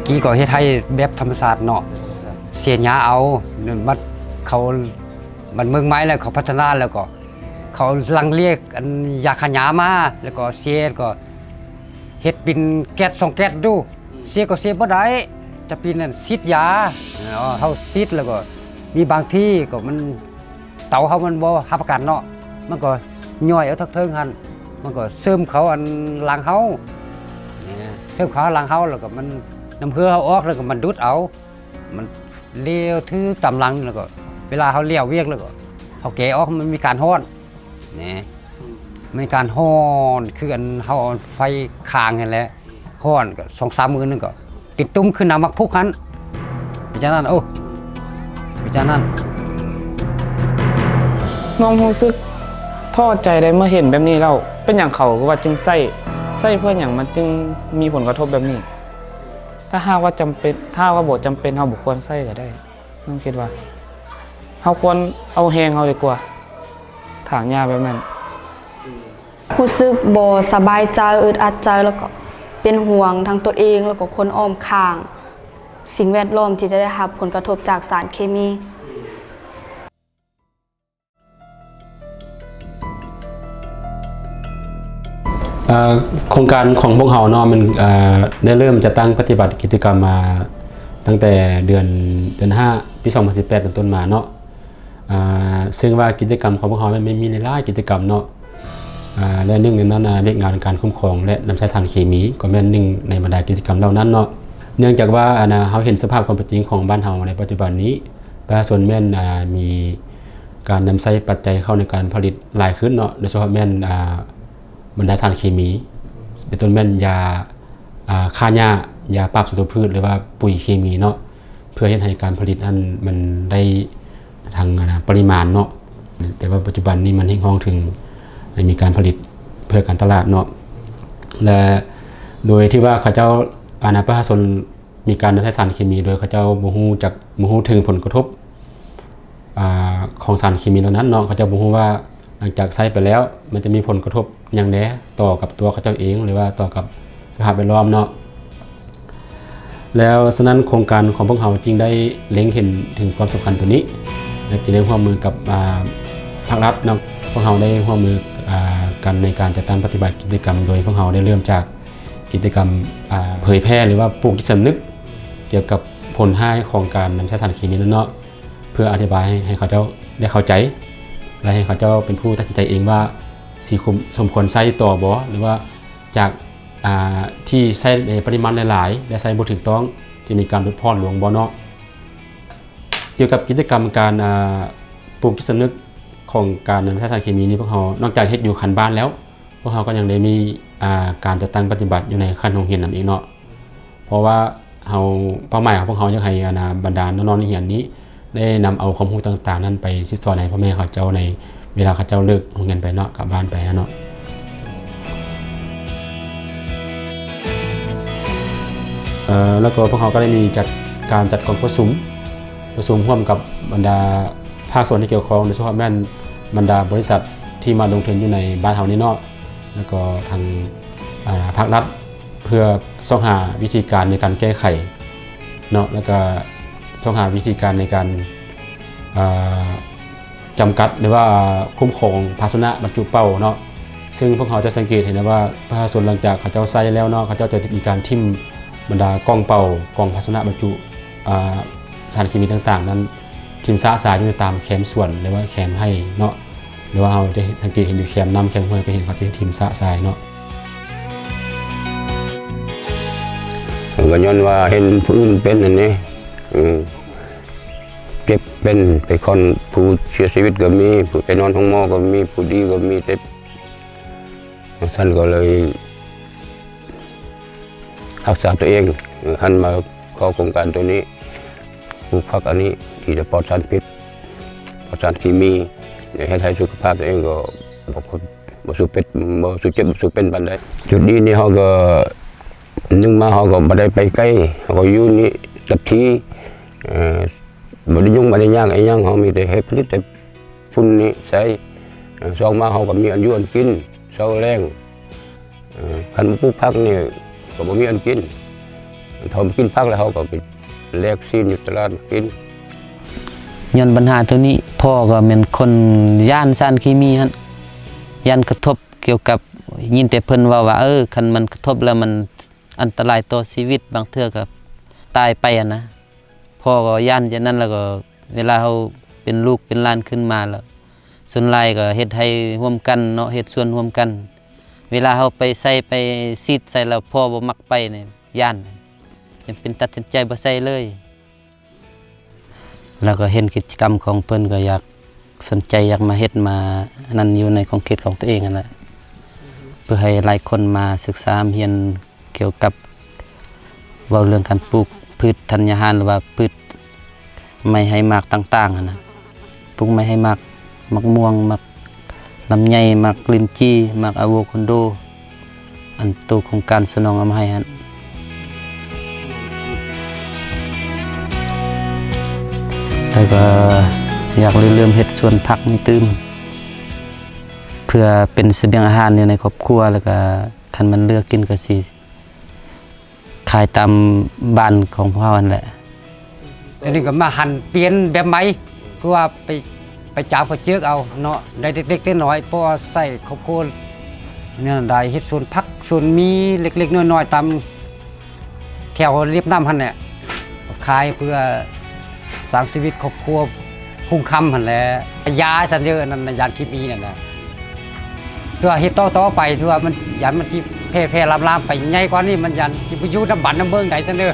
ກີ້ກໍເຮັດໄຮ່ແບບທຳມະຊາດເນາະ ເສຍຫຍ້າເອົາ ບັດເຂົາ ບັດເມືອງໃໝ່ແລ້ວເຂົາພັດທະນາແລ້ວກໍ ເຂົາລັງເລຍອັນຢາຂ້າຫຍ້າມາ ແລ້ວກໍເສຍ ກໍເຮັດປິ່ນແກັດສອງແກັດດູ ເສຍກໍເສຍບໍ່ໄດ້ ຈະປິ່ນນັ້ນສີດຢາ ເຮົາສີດແລ້ວກໍມີບາງທີກໍມັນ ເຕົາເຮົາມັນບໍ່ຮັບປະກັນເນາະ ມັນກໍຍ່ອຍເອົາທາງເທິງຫັ້ນ ມັນກໍເສີມເຂົ້າອັນຫຼັງເຮົາ ເສີມເຂົ້າຫຼັງເຮົາ ແລ້ວກໍມັນ ນ້ຳເຫື່ອເຮົາອອກ ແລ້ວກໍມັນດູດເອົາ ມັນເລວຖືຕາມຫຼັງ ແລ້ວກໍເວລາເຮົາແລ້ວວຽກແລ້ວກໍເຮົາແກະອອກ ມັນມີການຮ້ອນ ແນ່ ມັນມີການຮ້ອນ ຄືອັນເຮົາເອົາໄຟຄ້າງຫັ້ນແຫຼະ ຮ້ອນກໍສອງສາມມື້ໜຶ່ງກໍເປັນຕຸ່ມຄືນ້ຳໝາກພຸກຫັ້ນ ເປັນຈັ່ງນັ້ນ ໂອ້ ເປັນຈັ່ງນັ້ນ. ນ້ອງຮູ້ສຶກທໍ້ໃຈໄດ໋ ເມື່ອເຫັນແບບນີ້ແລ້ວ ເປັນຫຍັງເຂົາຄືວ່າຈຶ່ງໃຊ້ ໃຊ້ເພື່ອຫຍັງມັນຈຶ່ງມີຜົນກະທົບແບບນີ້? ຖ້າຫາກວ່າຈຳເປັນ ຖ້າຫາກວ່າບໍ່ຈຳເປັນ ເຮົາບໍ່ຄວນໃຊ້ກໍໄດ້. ນ້ອງຄິດວ່າເຮົາຄວນເອົາແຮງເຮົາດີກວ່າ ຖາງຫຍ້າແບບນັ້ນ. ຮູ້ສຶກບໍ່ສະບາຍໃຈ, ອຶດອັດໃຈ ແລ້ວກໍເປັນຫ່ວງທັງຕົວເອງ ແລ້ວກໍຄົນອ້ອມຂ້າງ, ສິ່ງແວດລ້ອມທີ່ຈະໄດ້ຮັບຜົນກະທົບຈາກສານເຄມີ. ເອີ ໂຄງການຂອງພວກເຮົາເນາະ ມັນ ເອີ ໄດ້ເລີ່ມຈັດຕັ້ງປະຕິບັດກິດຈະກຳມາຕັ້ງແຕ່ເດືອນ ເດືອນຫ້າ ປີສອງພັນສິບແປດເປັນຕົ້ນມາເນາະ. ເອີ ເຊິ່ງວ່າກິດຈະກຳຂອງພວກເຮົາແມ່ນມີຫຼາຍໆກິດຈະກຳເນາະ ເອີ ແລະ ໜຶ່ງໃນນັ້ນ ອາ ວຽກງານການຄຸ້ມຄອງ ແລະ ນຳໃຊ້ສານເຄມີ ກໍແມ່ນໜຶ່ງໃນບັນດາກິດຈະກຳເຫຼົ່ານັ້ນເນາະ. ເນື່ອງຈາກວ່າ ອັນ ເຮົາເຫັນສະພາບຄວາມເປັນຈິງຂອງບ້ານເຮົາໃນປັດຈຸບັນນີ້ ປະຊາຊົນແມ່ນ ອາ ມີ ການນຳໃຊ້ປັດໄຈເຂົ້າໃນການຜະລິດຫຼາຍຂຶ້ນເນາະ, ໂດຍສະເພາະແມ່ນ ອາ ບັນດາສານເຄມີ ເປັນຕົ້ນແມ່ນຢາ ອາ ຂ້າຫຍ້າ, ຢາປາບສັດຕູພືດ ຫຼືວ່າປຸ໋ຍເຄມີເນາະ, ເພື່ອເຮັດໃຫ້ການຜະລິດນັ້ນມັນໄດ້ທັງ ອາ ປະລິມານເນາະ. ແຕ່ວ່າປັດຈຸບັນນີ້ມັນຮຽກຮ້ອງເຖິງໃຫ້ມີການຜະລິດເພື່ອການຕະຫຼາດເນາະ ແລະ ໂດຍທີ່ວ່າເຂົາເຈົ້າ ອາ ປະຊາຊົນ ມີການນຳໃຊ້ສານເຄມີໂດຍເຂົາເຈົ້າບໍ່ຮູ້ຈັກ ບໍ່ຮູ້ເຖິງຜົນກະທົບ ອາ ຂອງສານເຄມີເຫຼົ່ານັ້ນເນາະ, ເຂົາເຈົ້າບໍ່ຮູ້ວ່າຫຼັງຈາກໃຊ້ໄປແລ້ວ ມັນຈະມີຜົນກະທົບຫຍັງແດ່ຕໍ່ກັບຕົວເຂົາເຈົ້າເອງ ຫຼືວ່າຕໍ່ກັບສະພາບແວດລ້ອມເນາະ. ແລ້ວສະນັ້ນໂຄງການຂອງພວກເຮົາຈຶ່ງໄດ້ເລັງເຫັນເຖິງຄວາມສຳຄັນຕົວນີ້ ແລະ ຈຶ່ງໄດ້ຮ່ວມມືກັບ ອາ ພາກລັດເນາະ. ພວກເຮົາໄດ້ຮ່ວມມື ອາ ກັນໃນການຈັດຕັ້ງປະຕິບັດກິດຈະກຳ ໂດຍພວກເຮົາໄດ້ເລີ່ມຈາກ ກິດຈະກຳ ອາ ເຜີຍແຜ່ ຫຼືວ່າປູກຈິດສຳນຶກກ່ຽວກັບຜົນຮ້າຍຂອງການນຳໃຊ້ສານເຄມີນັ້ນເນາະ, ເພື່ອອະທິບາຍໃຫ້ ໃຫ້ເຂົາເຈົ້າໄດ້ເຂົ້າໃຈ ແລະ ໃຫ້ເຂົາເຈົ້າເປັນຜູ້ຕັດສິນໃຈເອງວ່າ ຊິ ສົມຄວນໃຊ້ຕໍ່ບໍ່ ຫຼືວ່າຈາກ ອາ ທີ່ໃຊ້ໃນປະລິມານຫຼາຍໆ ແລະ ໃຊ້ບໍ່ຖືກຕ້ອງ ຈະມີການຫຼຸດຜ່ອນລົງບໍ່ເນາະ. ກ່ຽວກັບກິດຈະກຳການ ອາ ປູກຈິດສຳນຶກຂອງການນຳໃຊ້ສານເຄມີນີ້ ພວກເຮົານອກຈາກເຮັດຢູ່ຂັ້ນບ້ານແລ້ວ ພວກເຮົາກໍຍັງໄດ້ມີ ອາ ການຈັດຕັ້ງປະຕິບັດຢູ່ໃນຂັ້ນໂຮງຮຽນນຳອີກເນາະ, ເພາະວ່າເຮົາ ເປົ້າໝາຍຂອງພວກເຮົາຢາກໃຫ້ ອັນ ນາ ບັນດານ້ອງໆນັກຮຽນນີ້ ໄດ້ນຳເອົາຄວາມຮູ້ຕ່າງໆນັ້ນໄປສິດສອນໃຫ້ພໍ່ແມ່ເຂົາເຈົ້າ ໃນເວລາເຂົາເຈົ້າເລີກໂຮງຮຽນໄປເນາະ ກັບບ້ານໄປຫັ້ນເນາະ. ເອີ ແລ້ວກໍພວກເຮົາກໍໄດ້ມີຈັດ ການຈັດກອງປະຊຸມ ປະຊຸມຮ່ວມກັບບັນດາພາກສ່ວນທີ່ກ່ຽວຂ້ອງ ໂດຍສະເພາະແມ່ນບັນດາບໍລິສັດທີ່ມາລົງທຶນຢູ່ໃນບ້ານເຮົານີ້ເນາະ ແລ້ວກໍທາງ ອາ ພາກລັດ ເພື່ອຊອກຫາວິທີການໃນການແກ້ໄຂເນາະ ແລ້ວກໍຊອກຫາວິທີການໃນການ ອາ ຈຳກັດ ຫຼືວ່າຄຸ້ມຄອງພາຊະນະບັນຈຸເປົ່າເນາະ. ເຊິ່ງພວກເຮົາຈະສັງເກດເຫັນໄດ້ວ່າ ປະຊາຊົນຫຼັງຈາກເຂົາເຈົ້າໃຊ້ແລ້ວເນາະ ເຂົາເຈົ້າຈະມີການຖິ້ມບັນດາກ່ອງເປົ່າ ກ່ອງພາຊະນະບັນຈຸ ອາ ສານເຄມີຕ່າງໆນັ້ນ ຖິ້ມຊະຊາຍຢູ່ຕາມແຄມສວນ ຫຼືວ່າແຄມໄຮ່ເນາະ, ຫຼືວ່າເຮົາຈະສັງເກດເຫັນຢູ່ແຄມນ້ຳແຄມຫ້ວຍ ກໍເຫັນເຂົາຈະຖິ້ມຊະຊາຍເນາະ. ກໍຍ້ອນວ່າເຫັນຜູ້ອື່ນເປັນອັນນີ້ ເອີ ເຈັບເປັນ ແຕ່ຄົນຜູ້ເສຍຊີວິດກໍມີ ຜູ້ໄປນອນໂຮງໝໍກໍມີ ຜູ້ດີກໍມີ ແຕ່ ຊັ້ນກໍເລີຍຮັກສາຕົວເອງ ເອີ ຫັນມາຂໍໂຄງການຕົວນີ້ ປູກຜັກອັນນີ້ທີ່ຈະປອດສານພິດ ປອດສານເຄມີ ເຮັດໃຫ້ສຸຂະພາບຕົວເອງກໍບໍ່ ບໍ່ສູ່ເປັດ ບໍ່ສູ່ເຈັບ ບໍ່ສູ່ເປັນປານໃດ. ຈຸດນີ້ນີ້ເຮົາກໍ ໜຶ່ງມາເຮົາກໍບໍ່ໄດ້ໄປໄກ ເຮົາກໍຢູ່ນີ້ກັບທີ່ ເອີ ບໍ່ໄດ້ຫຍຸ້ງບໍ່ໄດ້ຍາກອີ່ຫຍັງ ເຮົາມີແຕ່ເຮັດຜະລິດແຕ່ຝຸ່ນນີ້ໃສ່ ເອີ ສອງມາເຮົາກໍມີອັນຢູ່ອັນກິນເຊົ້າແລງ ເອີ ຄັນບໍ່ປູກຜັກນີ້ກໍບໍ່ມີອັນກິນ ເຮົາບໍ່ກິນຜັກແລ້ວ ເຮົາກໍໄປແລກຊີ້ນຢູ່ຕະຫຼາດມາກິນ. ຍ້ອນບັນຫາໂຕນີ້ ພໍ່ກໍແມ່ນຄົນຢ້ານສານເຄມີຫັ້ນ ຢ້ານກະທົບ ກ່ຽວກັບ ຍິນແຕ່ເພິ່ນເວົ້າວ່າ ເອີ ຄັນມັນກະທົບແລ້ວມັນອັນຕະລາຍຕໍ່ຊີວິດ ບາງເທື່ອກໍຕາຍໄປຫັ້ນນະ. ພໍ່ກໍຢ້ານຈາກນັ້ນ ແລ້ວກໍເວລາເຮົາເປັນລູກເປັນຫຼານຂຶ້ນມາແລ້ວ ສ່ວນຫຼາຍກໍເຮັດໄຮ່ຮ່ວມກັນເນາະ ເຮັດສວນຮ່ວມກັນ. ເວລາເຮົາໄປໃສ່ ໄປສີດໃສ່ແລ້ວ ພໍ່ບໍ່ມັກໄປນີ້ ຢ້ານ ຈຳເປັນຕັດສິນໃຈບໍ່ໃສ່ເລີຍ. ແລ້ວກໍເຫັນກິດຈະກຳຂອງເພິ່ນ ກໍຢາກສົນໃຈ ຢາກມາເຮັດ ມາອັນນັ້ນ ຢູ່ໃນຂອບເຂດຂອງຕົວເອງຫັ້ນແຫຼະ ເພື່ອໃຫ້ຫຼາຍຄົນມາສຶກສາຮ່ຳຮຽນ ກ່ຽວກັບເວົ້າເລື່ອງການປູກພືດທັນຍາຫານ ຫຼືວ່າພືດໄມ້ໃຫ້ໝາກຕ່າງໆຫັ້ນນະ ປູກໄມ້ໃຫ້ໝາກ ໝາກມ່ວງ ໝາກລຳໄຍ ໝາກລິ້ນຈີ່ ໝາກອາໂວຄາໂດ ອັນໂຕໂຄງການສະໜອງເອົາມາໃຫ້ຫັ້ນ. ແລ້ວກໍຢາກລິເລີ່ມເຮັດສວນຜັກນີ້ຕື່ມ ເພື່ອເປັນສະບຽງອາຫານຢູ່ໃນຄອບຄົວ ແລ້ວກໍຄັນມັນເຫຼືອກິນກໍຊິ ຂາຍຕາມບ້ານຂອງພວກເຮົາຫັ້ນແຫຼະ. ດຽວນີ້ກໍມາຫັນປ່ຽນແບບໃໝ່ ຄືວ່າໄປ ໄປຈ້າງເຂົາເຈີກເອົາເນາະ ໄດ້ເລັກໆນ້ອຍໆ ພໍໃຊ້ຄອບຄົວ ແນວນັ້ນໄດ້ ເຮັດສວນຜັກສວນໝີ່ເລັກໆນ້ອຍໆ ຕາມແຖວລຽບນ້ຳຫັ້ນແຫຼະ ຂາຍເພື່ອ ສ້າງຊີວິດຄອບຄົວຮຸ່ງຄ່ຳຫັ້ນແຫຼະ. ຢາຊັ້ນເດີ ອັນນັ້ນນະ ຢາເຄມີນັ້ນນະ ແຕ່ວ່າເຮັດຕໍ່ໆໄປ ຖືວ່າມັນ ຢ້ານມັນຊິແຜ່ໆລາມໆໄປ ໃຫຍ່ກວ່ານີ້ ມັນຢ້ານຊິບໍ່ຢູ່ນຳບ້ານນຳເມືອງໃດຊັ້ນເດີ.